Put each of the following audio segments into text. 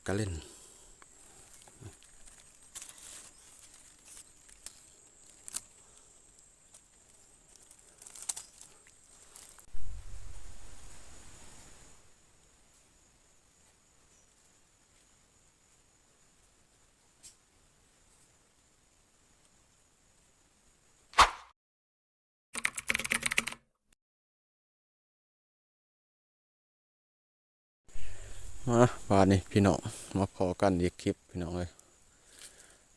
ກະເຫຼັ້ນ. ມາ ບາດນີ້ພີ່ນ້ອງ ມາພໍ້ກັນອີກຄລິບພີ່ນ້ອງເອີຍ.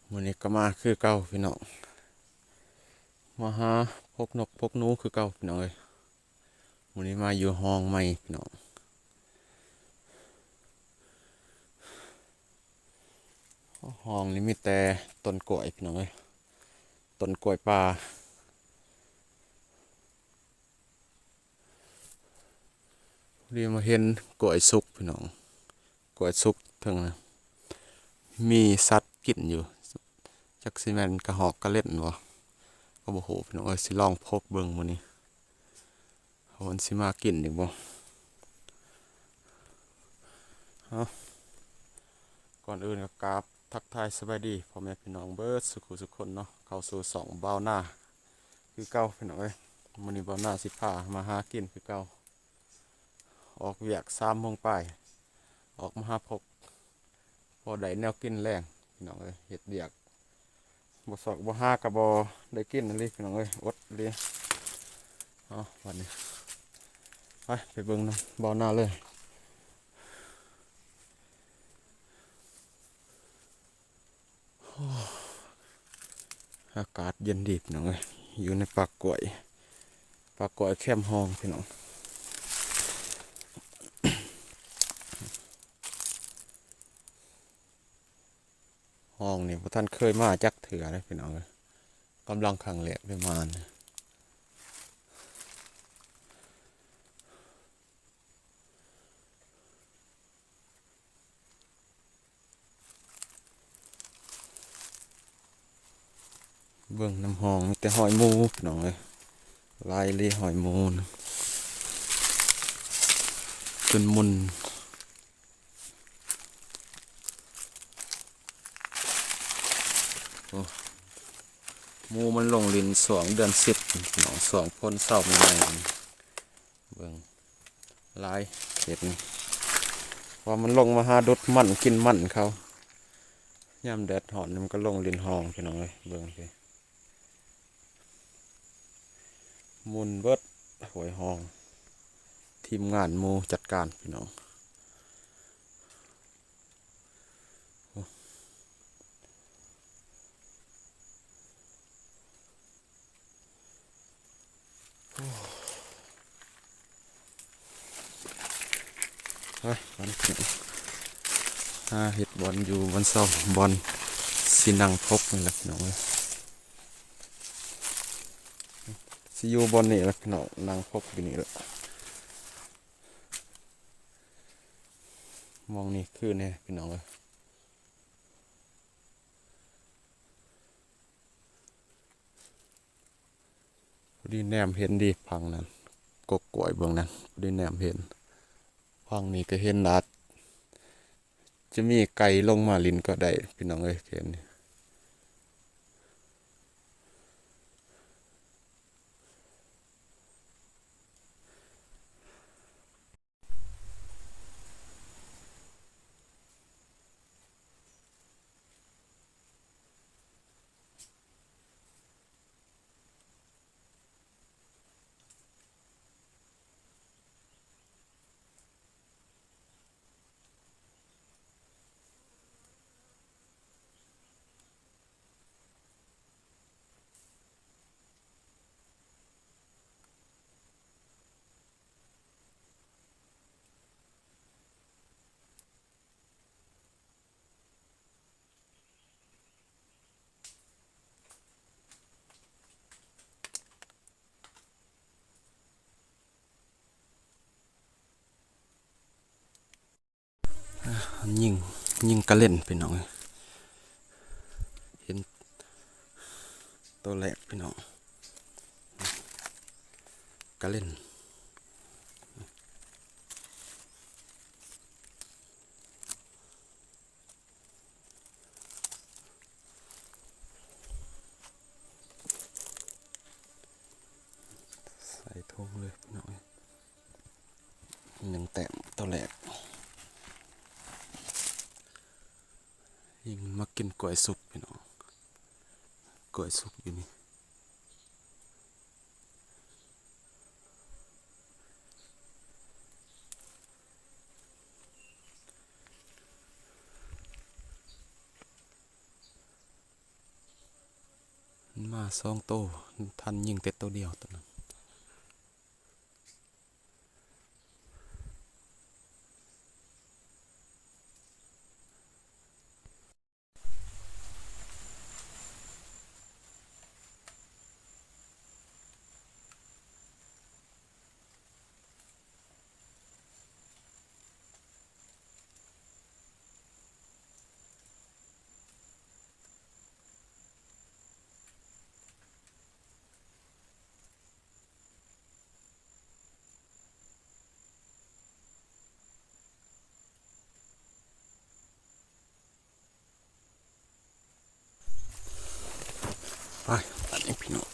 ມື້ນີ້ກໍມາຄືເກົ່າພີ່ນ້ອງ ມາຫາພົກນົກພົກໜູຄືເກົ່າພີ່ນ້ອງເອີຍ. ມື້ນີ້ມາຢູ່ຮ່ອງໃໝ່ພີ່ນ້ອງ. ຮ່ອງນີ້ມີແຕ່ຕົ້ນກ້ວຍພີ່ນ້ອງເອີຍ ຕົ້ນກ້ວຍປ່າ. ພໍດີມາເຫັນກ້ວຍສຸກພີ່ນ້ອງ ກ້ວຍສຸກເທິງນະ ມີສັດກິນຢູ່ ຈັກຊິແມ່ນກະຮອກກະເຫຼັ້ນບໍ່ ກໍບໍ່ຮູ້ພີ່ນ້ອງເອີຍ. ຊິລອງພົກເບິ່ງມື້ນີ້ ວ່າມັນຊິມາກິນອີກບໍ່. ເອົາ ກ່ອນອື່ນກໍກາບທັກທາຍສະບາຍດີພໍ່ແມ່ພີ່ນ້ອງເບິດສຸຂູສຸຄົນເນາະ ເຂົ້າສູ່ຊ່ອງບ່າວນາຄືເກົ່າພີ່ນ້ອງເອີຍ. ມື້ນີ້ບ່າວນາຊິພາມາຫາກິນຄືເກົ່າ ອອກວຽກສາມໂມງປາຍ ອອກມາຫາພົກ ພໍໄດ້ແນວກິນແລງພີ່ນ້ອງເອີຍ. ເຮັດວຽກບໍ່ຊອກບໍ່ຫາກໍບໍ່ໄດ້ກິນອີ່ຫຼີພີ່ນ້ອງເອີຍ ອົດອີ່ຫຼີ. ເອົາ ບາດນີ້ໄປ ໄປເບິ່ງນຳບ່າວນາເລີຍ. ອາກາດເຢັນດີພີ່ນ້ອງເອີຍ ຢູ່ໃນປ່າກ້ວຍ ປ່າກ້ວຍແຄມຮ່ອງພີ່ນ້ອງ. ຮ່ອງນີ້ບໍ່ທັນເຄີຍມາຈັກເທື່ອເດ້ພີ່ນ້ອງເອີຍ ກຳລັງຄັ້ງແລກໄດ້ມາ. ເບິ່ງນຳຮ່ອງມີແຕ່ຮອຍໝູພີ່ນ້ອງເອີຍ ຫຼາຍອີ່ຫຼີຮອຍໝູນະ ຈົນໝຸ່ນ. ໂອ້ ໝູມັນລົງຫຼິ້ນຊ່ວງເດືອນສິບພີ່ນ້ອງ ຊ່ວງຝົນເຊົາໃໝ່ໆ. ເບິ່ງຫຼາຍເຂດນີ້ ວ່າມັນລົງມາຫາດູດມັນກິນມັນເຂົາ ຍາມແດດຮ້ອນມັນກໍລົງຫຼິ້ນຮ່ອງພີ່ນ້ອງເອີຍ. ເບິ່ງຊິ ໝຸ່ນເບິດຫ້ວຍຮ່ອງ ທີມງານໝູຈັດການພີ່ນ້ອງ. ໄປ ບາດນີ້ຫາເຮັດບ່ອນຢູ່ບ່ອນເຊົາ ບ່ອນຊິນັ່ງພົກນີ້ແຫຼະພີ່ນ້ອງເອີຍ ຊິຢູ່ບ່ອນນີ້ແຫຼະພີ່ນ້ອງ ນັ່ງພົກຢູ່ນີ້ແຫຼະ. ໝ່ອງນີ້ຄືແນ່ພີ່ນ້ອງເອີຍ ພໍດີແນມເຫັນດີຝັ່ງນັ້ນ ກົກກ້ວຍເບື້ອງນັ້ນ ພໍດີແນມເຫັນ ຝັ່ງນີ້ກໍເຫັນລາດ ຈະມີໄກ່ລົງມາຫຼິ້ນກໍໄດ້ພີ່ນ້ອງເອີຍ ເຂດນີ້. ຍິງ ຍິງກະເຫຼັ້ນພີ່ນ້ອງເອີຍ ເຫັນໂຕແລກພີ່ນ້ອງ ກະເຫຼັ້ນ. ໜຶ່ງແຕ້ມ ຕົວແລກ. ຍິງມາກິນກ້ອຍສຸກພີ່ນ້ອງ, ກ້ອຍສຸກຢູ່ນີ້. ມາສອງໂຕ, ທັນຍິງແຕ່ໂຕດຽວຕອນນັ້ນ. ໄປ ອັນນີ້ພີ່ນ້ອງ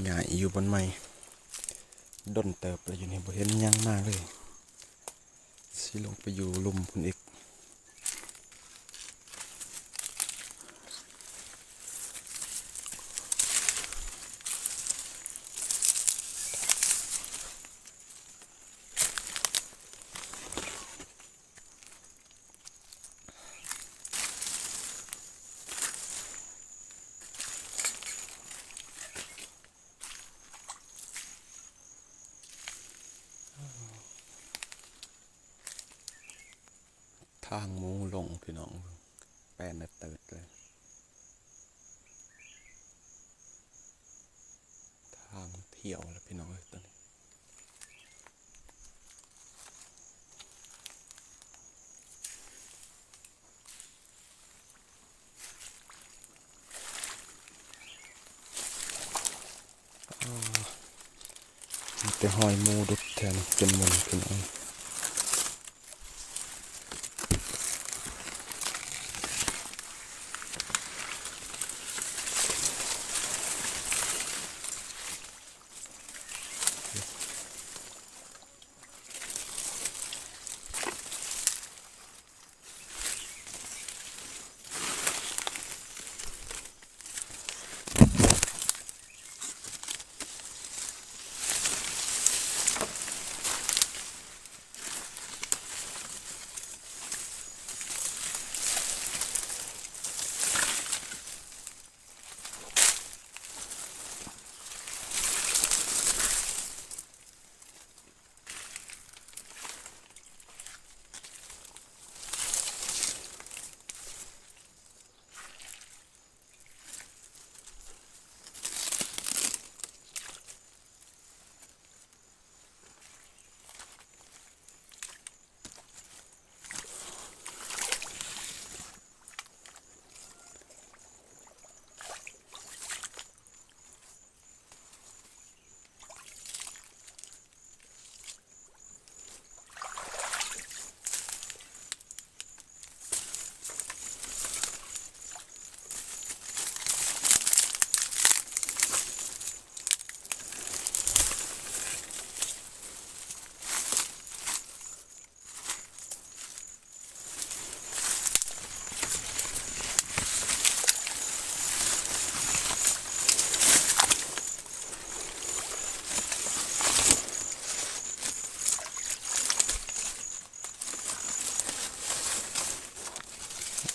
ຍ້າຍຢູ່ບ່ອນໃໝ່ ດົນເຕີບແລ້ວ ຢູ່ນີ້ບໍ່ເຫັນຫຍັງມາເລີຍ. ຊິລົງໄປຢູ່ລຸ່ມພຸ້ນອີກ. ທາງໝູລົງພີ່ນ້ອງ, ແປນເຕີດເລີຍ. ທາງທ່ຽວແລ້ວພີ່ນ້ອງເອີຍ ຕອນນີ້. ມີແຕ່ຮອຍໝູດຸດແຖວນີ້ຈົນໝົດພີ່ນ້ອງ.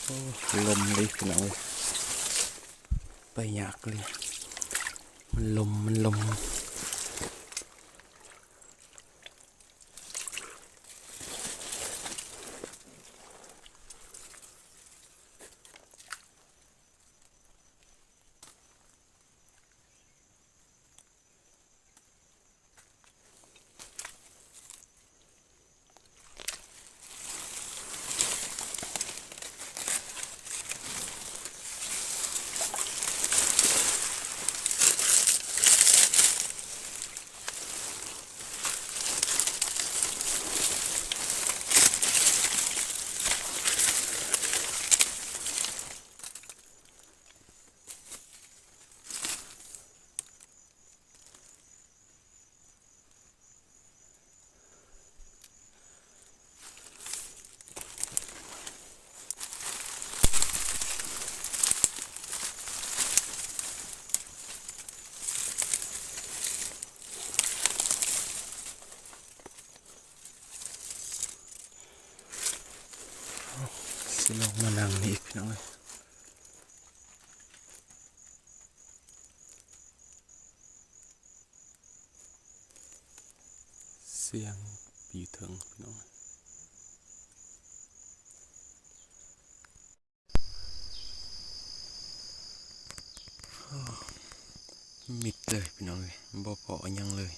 ໂອ້ ລົມເລີຍພີ່ນ້ອງເອີຍ ໄປຍາກເລີຍ ມັນລົມ ມັນລົມ. ໂ ຊິລົງມານັ່ງນີ້ອີກ ພີ່ນ້ອງເອີຍ. ສຽງຢູ່ເທິງ ພີ່ນ້ອງ. ມິດເລີຍ ພີ່ນ້ອງເອີຍ, ບໍ່ພໍຫຍັງເລີຍ,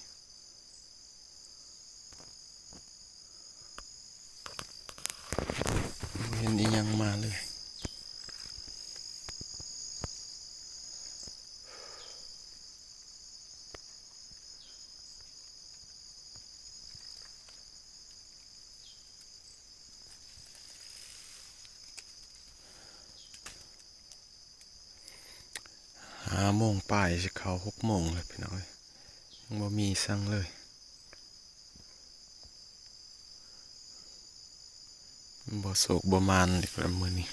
ບໍ່ເຫັນອີ່ຫຍັງມາເລີຍ. ຫ້າໂມງປາຍ ຊິເຂົ້າຫົກໂມງແລ້ວ ພີ່ນ້ອງເອີຍ, ຍັງບໍ່ມີສັງເລີຍ. ບໍ່ໂຊກບໍ່ໝານອີກແລ້ວມື້ນີ້.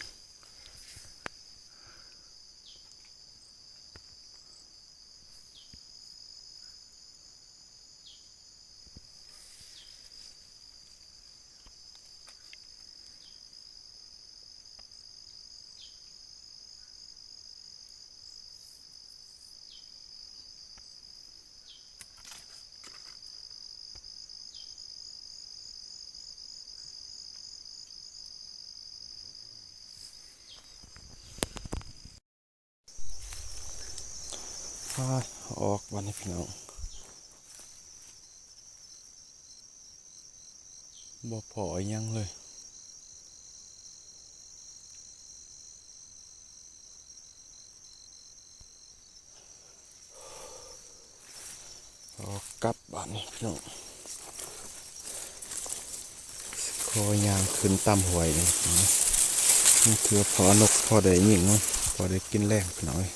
ອອກບັດນີ້ ພີ່ນ້ອງ, ບໍ່ພໍອີ່ຫຍັງເລີຍ. ອອກກັບບາດນີ້ ພີ່ນ້ອງ, ຂໍຍ່າງຂຶ້ນຕາມຫ້ວຍນີ້, ເພື່ອພໍນົກ ພໍໄດ້ຍິງ ພໍໄດ້ກິນແລງ ພີ່ນ້ອງເອີຍ.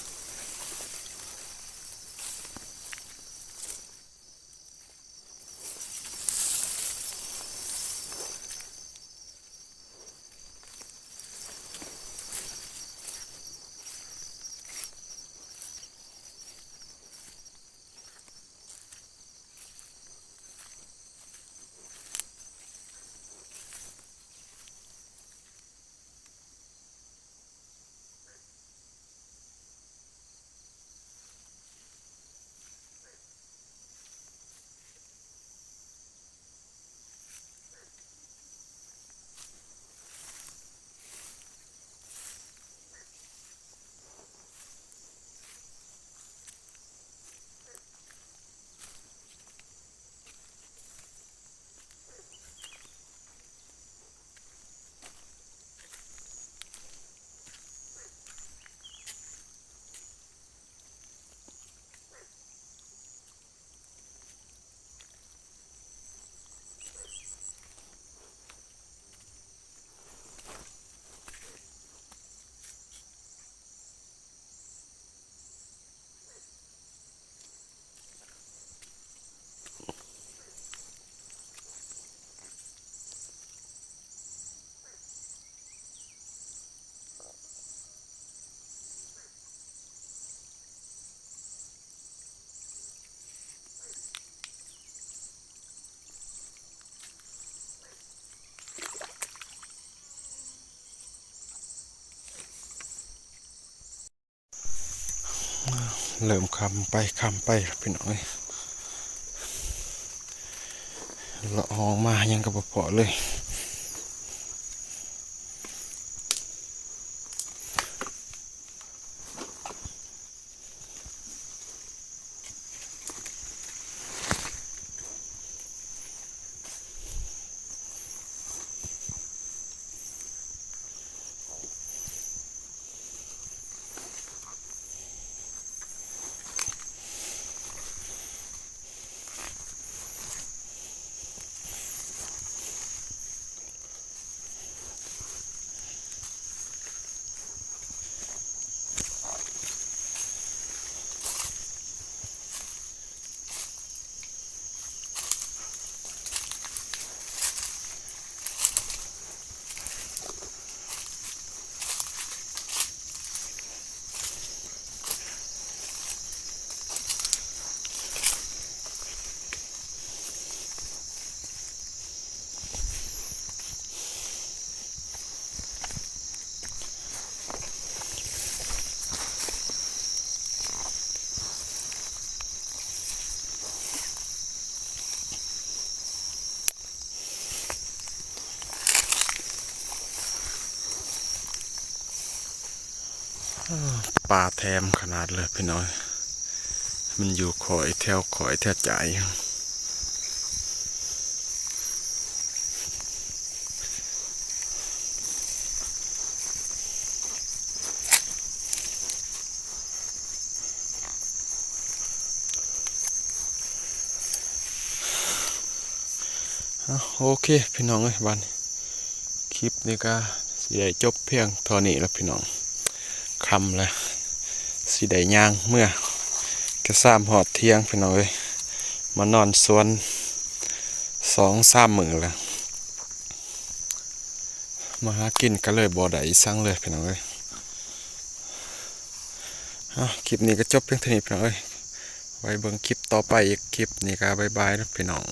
ເລີ່ມຄ່ຳໄປ ຄ່ຳໄປ ພີ່ນ້ອງເອີຍ, ເລາະຫ້ອງມາຫຍັງກໍບໍ່ພໍເລີຍ. ເ ປ່າແຖມຂະໜາດເລີຍພີ່ນ້ອງ, ມັນຢູ່ຂ້ອຍແຖວຂ້ອຍແຖວຈ່າຍ. ເອົາ ໂອເຄພີ່ນ້ອງເອີຍ, ບັດນີ້ຄລິບນີ້ກະຊິໄດ້ຈົບພຽງເທົ່ານີ້ລະພີ່ນ້ອງ, ຄ່ຳລະ ຊິໄດ້ຍ່າງເມືອ ກະຊາມຮອດທ່ຽງພີ່ນ້ອງເອີຍ. ມານອນສວນສອງສາມມື້ລະ, ມາຫາກິນກະເລີຍບໍ່ໄດ້ອີ່ສັງເລີຍພີ່ນ້ອງເອີຍ. ເອົາ ຄລິບນີ້ກະຈົບພຽງເທົ່ານີ້ພີ່ນ້ອງເອີຍ, ໄວ້ເບິ່ງຄລິບຕໍ່ໄປອີກ. ຄລິບນີ້ກະບາຍບາຍເດີພີ່ນ້ອງ.